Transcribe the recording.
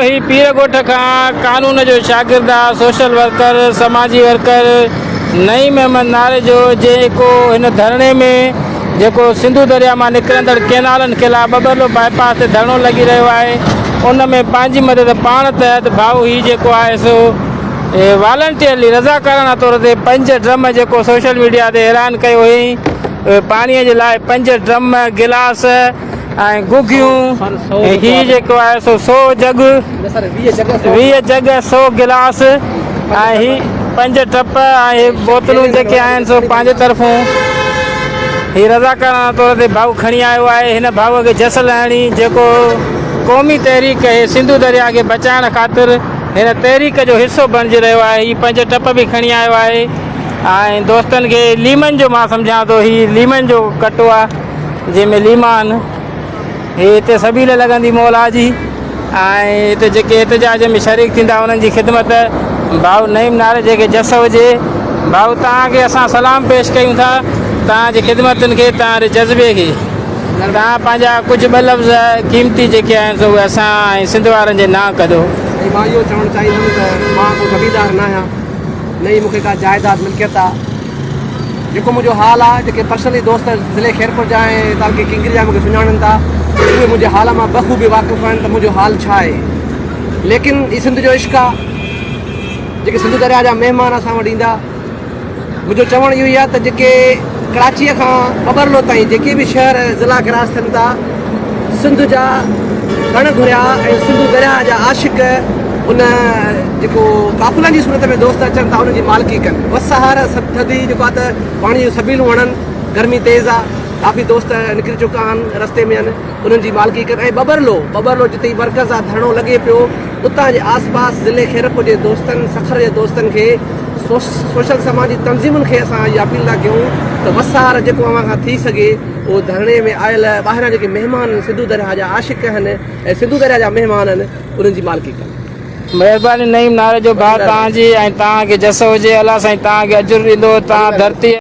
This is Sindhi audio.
هي پير ڳوٺ کان قانون جو شاگرد آ، سوشل ورڪر، سماجي ورڪر نعيم احمد ناريجو جيڪو هن ڌرڻي ۾ جيڪو سنڌو درياء مان نڪرندڙ ڪينالن خلاف ٻٻرلو باء پاس تي ڌرڻو لڳي رهيو آهي ان ۾ پنهنجي مدد پاڻ تحت ڀائو هي جيڪو آهي سو والنٽيئرلي رضاڪاراڻا طور تي پنج ڊرم جيڪو سوشل ميڊيا تي اعلان ڪيو هئائين پاڻي جي لاء پنج ڊرم گلاس ۽ گوگيون ۽ هي جيڪو آهي سو سو جڳ 20 جڳ سو گلاس ۽ هي پنج ٽپ ۽ هي بوتلون جيڪي آهن سو پنهنجي طرفون هي رضاڪاراڻا طور تي ڀائو کڻي آيو آهي هن ڀائو کي جس لهڻي جيڪو قومي تحريڪ هي سنڌو درياء کي بچائڻ خاطر هن تحريڪ جو حصو بڻجي رهيو آهي هي پنج ٽپ به کڻي آيو آهي ۽ دوستن کي ليمن جو مان سمجهان ٿو هي ليمن جو ڪٽو آهي جنهن ۾ ليمان هي هتي سبيل لڳندي مولا جي ۽ هتي جيڪي احتجاج ۾ شريڪ ٿيندا انهن جي خدمت ڀائو نعيم ناريجي کي جس هجي ڀائو توهان کي اسان سلام پيش ڪيون ٿا توهان جي خدمتن کي توهان جي جذبي کي توهان پنهنجا ڪجهه ٻه لفظ قيمتي جيڪي آهن سو اهي اسان ۽ سنڌ وارن جي نانء ڪجو. سائين مان اهو چوڻ چاهيندم ته مان ڪو زميندار ناهيان نه ئي مون کي ڪا جائيداد ملڪيت آ. جيڪو منهنجو حال آ، جيڪي پرسنلي دوست ضلعي خيرپور جا ۽ تعلقي ڪنگري جا مونکي سڃاڻن ٿا، اهي منهنجي حال مان بخوبي واقف آهن ته منهنجو حال ڇا آهي. ليڪن هي سنڌ جو عشق آ، جيڪي سنڌو درياء جا مهمان اسان وٽ ايندا. منهنجو چوڻ اهو ئي آ ته جيڪي ڪراچيء کان ٻٻرلو تائين جيڪي به شهر ۽ ضلعا ڪراس ٿين ٿا، سنڌ جا گهڻ گهريا ۽ سنڌو درياء جا عاشق ان جيڪو قافلن جي صورت ۾ دوست اچن ٿا انهن جي مالڪي ڪن. وس آهر سڀ ٿڌي جيڪو آهي ته پاڻي جون سبيلون هڻن، گرمي تيز آ، ڪافي دوست نڪري چڪا آهن رستي ۾ آهن انهن جي مالڪي ڪن ۽ ٻٻرلو ٻٻرلو جتي هي مرڪز آ ڌرڻو لڳي پيو اتان جي آس پاس ضلعي خيرپور جي دوستن سکر جي دوستن کي سوشل سماجي تنظيمن کي اسان اها اپيل ٿا ڪيون ته وس آهر جيڪو اوهان کان ٿي سگهي اهو ڌرڻي ۾ آيل ٻاهران جيڪي مهمان سنڌو درياهه جا عاشق آهن ۽ سنڌو درياهه جا مهمان آهن انهن جي مالڪي ڪن. مهرباني نعيم ناريجو ڀاء توهان جي ۽ توهان کي جس هجي الله سائين توهان کي اجر ڏيندو توهان ڌرتي.